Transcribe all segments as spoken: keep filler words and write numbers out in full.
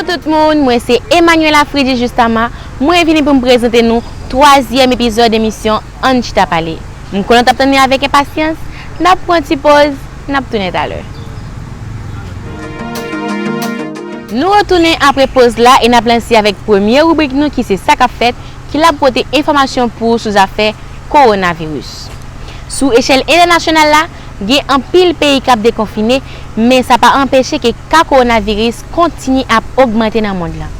Tout moun, mwen se Emmanuela Freddy Justama. Mwen vini pou m prezante nou twazyèm epizòd emisyon Ann Chita Pale. M konnen w t ap tann li avèk enpasyans. N ap pran ti poz, n ap tounen talè. Nou retounen apre poz la e n ap lanse avèk premye ribrik nou ki se Sa k ap fèt, ki la pou pote enfòmasyon pou ou sou zafè kowonaviris. Sou echèl entènasyonal la, gen anpil peyi k ap dekonfine, men sa pa anpeche ke ka kowonaviris kontinye ap ogmante nan mond lan.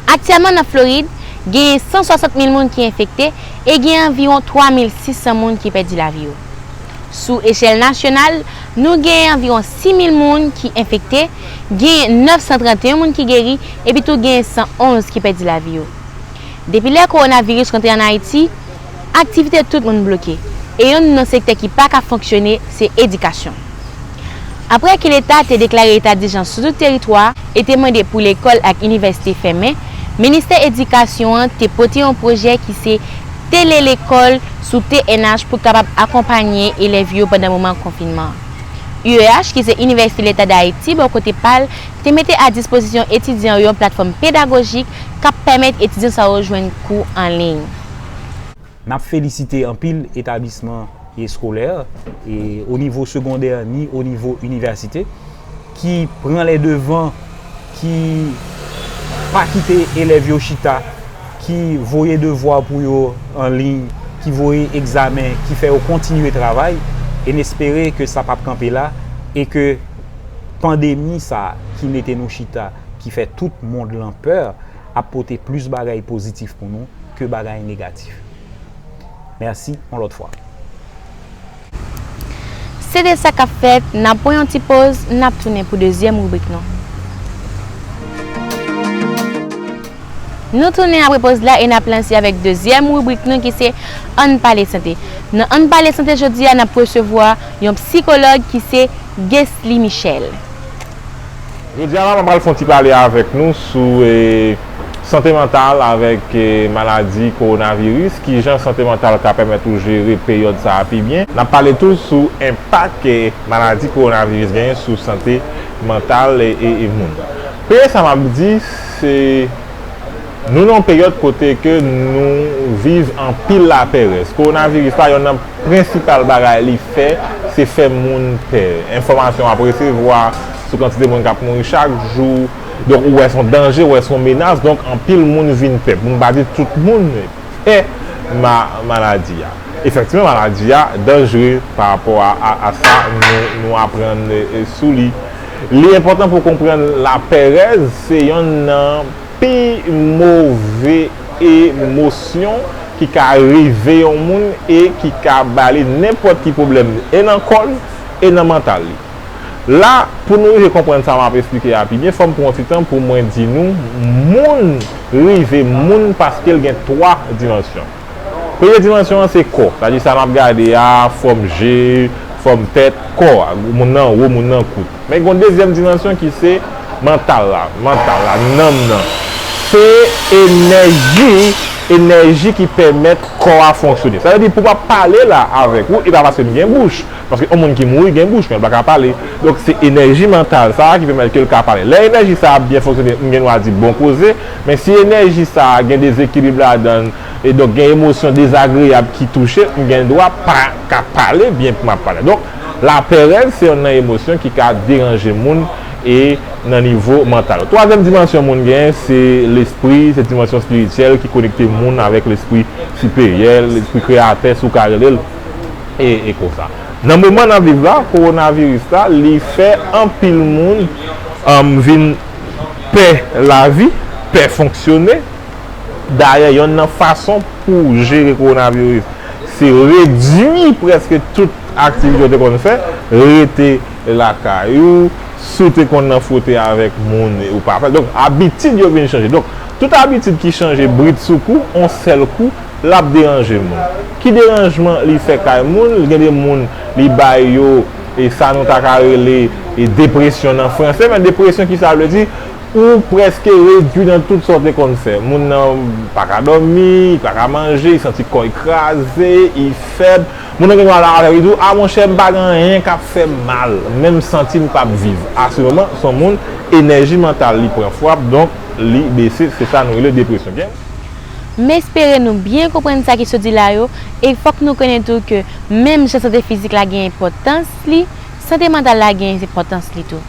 Aktyèlman nan Florid, genyen san swasant mil moun ki enfekte e gen anviwon twa mil sis san moun ki pèdi lavi yo. Sou echèl nasyonal, nou genyen anviwon sis mil moun ki enfekte, genyen nèf san trannteyen moun ki geri, epi tou genyen san onz ki pèdi lavi yo. Depi lè kowonaviris rantre ann Ayiti, aktivite tout moun bloke, e youn nan sektè ki pa ka fonksyone se edikasyon. Apre ke Leta te deklare eta dijans sou tout teritwa a e te mande pou lekòl ak inivèsite fèmen, Ministè Edikasyon an te pote yon pwojè ki se Tele Lekòl sou T N H pou kapab akonpanye elèv yo pandan moman konfinman an. U E H, ki se Inivèsite Leta d Ayiti, bò kote pa l, te mete a dispozisyon etidyan yo yon platfòm pedagojik k ap pèmèt etidyan sa yo jwenn kou an liy. N ap felisite anpil etablisman eskolè, e o nivo segondè ni o nivo inivèsite, ki pran lè devan, ki pa kite elèv yo chita, ki voye devwa pou yo an liy, ki voye egzamen, ki fè yo kontinye travay, e n espere ke sa p ap kanpe la, e ke pandemi sa a ki mete nou chita, ki fè tout mond lan pè, ap pote plis bagay pozitif pou nou ke bagay negatif. Mèsi, yon lòt fwa. Se de sa k ap fèt, n ap pran yon ti poz, n ap tounen pou dezyèm ribrik nou. Nou tounen apre poz la e n ap lanse avèk dezyèm ribrik nou ki se Ann Pale Sante. Nan Ann Pale Sante jodi a, n ap resevwa yon sikològ ki se Guesly Michel. Jodi a la, mwen pral fè yon ti pale avèk nou sou, eh, sante mantal avèk, eh, maladi kowonaviris, kijan sante mantal ka pèmèt ou jere peryòd sa a pi byen. N ap pale tou sou enpak, eh, maladi kowonaviris genyen sou sante mantal, eh, eh, eh, moun. Premye sa m ap di, se nou nan yon peryòd kote ke nou viv anpil lapèrèz. Kowonaviris la, yonn nan prensipal bagay li fè, se fè moun pè. Enfòmasyon w ap resevwa sou kantite moun k ap mouri chak jou. Donk, ou wè se yon danje, ou wè se yon menas. Donk, anpil moun vin pè. Pou m pa di tout moun pè ma-, maladi a. Efektivman, maladi a danjere pa rapò a, a, a sa nou, nou aprann, e, e, sou li. Li enpòtan pou w konprann lapèrèz se yonn nan pi move emosyon ki ka rive yon moun e ki ka ba li nenpòt ki pwoblèm, e nan kò l, e nan mantal li. La, pou nou rive konprann sa m ap esplike a pi byen, fò m pran yon ti tan pou mwen di nou, moun rive moun paske l gen twa dimansyon. Premye dimansyon an se kò, sa di sa n ap gade a, fòm je, fòm tèt, kò a, moun nan wo, moun nan kout. Men gen yon dezyèm dimansyon ki se mantal la, mantal la, nanm nan. Se enèji, enèji ki pèmèt kò a fonksyone. Sa vle di pou m ap pale la avèk ou, e pa paske m gen bouch, paske yon moun ki mouri gen bouch, men l pa ka pale. Donk, se enèji mantal sa a ki pèmèt ke l ka pale. Lè enèji sa a ap byen fonksyone, m gen dwa di bon koze, men si enèji sa a gen dezekilib ladan l, e donk gen emosyon dezagreyab ki touche, m gen dwa pa ka pale byen pou m ap pale. Donk, lapèrèz se yonn nan emosyon ki ka deranje moun e nan nivo mantal. Twazyèm dimansyon moun gen, se lespri, se dimansyon espirityèl ki konekte moun avèk lespri siperyè, lespri kreyatè, si w ka rele l, e, e konsa. Nan moman n ap viv la, kowonaviris la, li fè anpil moun, um, vin pè lavi, pè fonksyone. Dayè, yonn nan fason pou jere kowonaviris, se redui prèske tout aktivite w te konn fè, rete lakay ou, si w te konn nan fwote avèk moun ou pa fè l. Donk, abitid yo vin chanje. Donk, tout abitid ki chanje britsoukou, on sèl kou, l ap deranje moun. Ki deranjman li fè kay moun? Gen de moun, li bay yo, e sa nou ta ka rele, e depresyon nan franse, men depresyon ki sa vle di? Ou prèske redui nan tout sa w te konn fè. Moun nan pa ka dòmi, li pa ka manje, li santi kò l kraze, li fèb. Moun nan gen dwa la avè w, li di w, "A monchè, m pa gen anyen k ap fè m mal, men m santi m p ap viv." A se moman, se yon moun Enèji mantal li pran fwap, donk li bese, se sa nou rele depresyon, ok? M espere nou byen konprann sa ki sot di la yo, e fòk nou konnen tou ke menm jan sante fizik la gen enpòtans li, sante mantal la gen enpòtans li tou.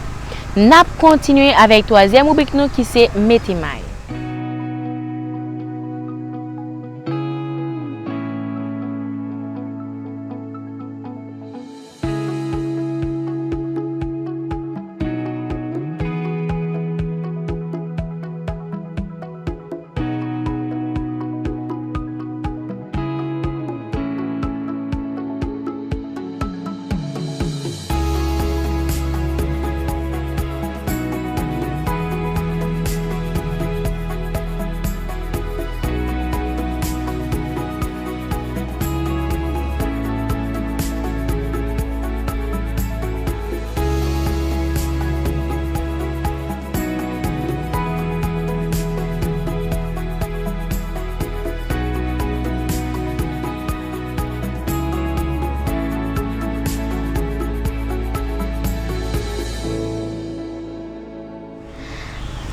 N ap kontinye avèk twazyèm ribrik nou ki se Mete May.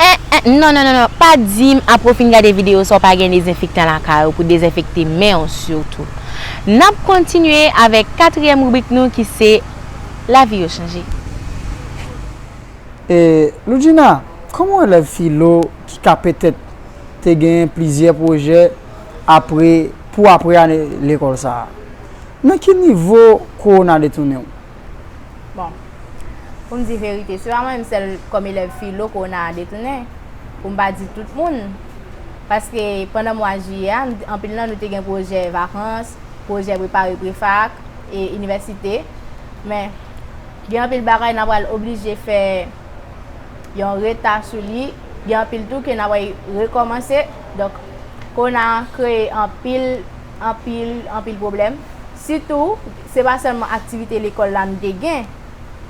Eh, eh, non, non, non, non. Pa di m apre w fin gade videyo sa w pa gen dezenfektan lakay ou pou dezenfekte men w sitou. N ap kontinye avèk katriyèm ribrik nou ki se Lavi yo chanje. E, Loudjina, kòm yon elèv filo ki ka petèt te genyen plizyè pwojè apre, pou apre ane lekòl sa a, nan ki nivo kowona detounen w? Bon, pou m di verite, se pa mwen menm sèl kòm elèv filo kowona detounen, pou m pa di tout moun. Paske pandan mwa jiyè a, anpil nan nou te gen pwojè vakans, pwojè prepare prefak e inivèsite. Men, gen anpil bagay n a pral oblije fè yon reta sou li. Gen anpil tou ke n a pral rekòmanse. Donk, kowona kreye anpil, anpil, anpil pwoblèm. Sitou, se pa sèlman aktivite lekòl la nou te gen.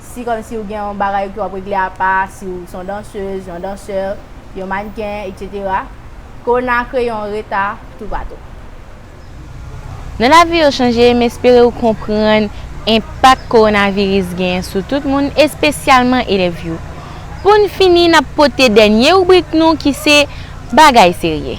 Si kòmsi ou gen yon bagay ke w ap regle apa, si w se yon dansèz, yon dansè, yon mannken, etsetera. Kowona kreye yon reta toupatou. Nan Lavi yo chanje, m espere w konprann enpak kowonaviris genyen sou tout moun, espesyalman elèv yo. Pou n fini, n ap pote dènye ribrik nou ki se Bagay serye.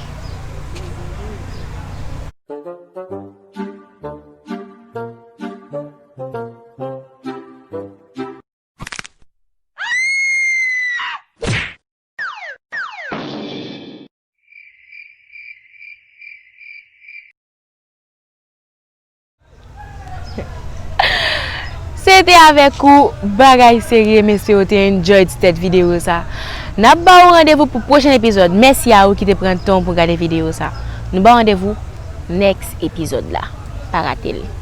Se te avèk ou, Bagay Serye, mesye, ou te enjoy ti tèt videyo sa. N ap ba ou randevou pou pwochen epizòd. Mèsi a ou ki te pran tan w pou gade videyo sa. Nou ba w randevou next epizòd la. Pa rate l.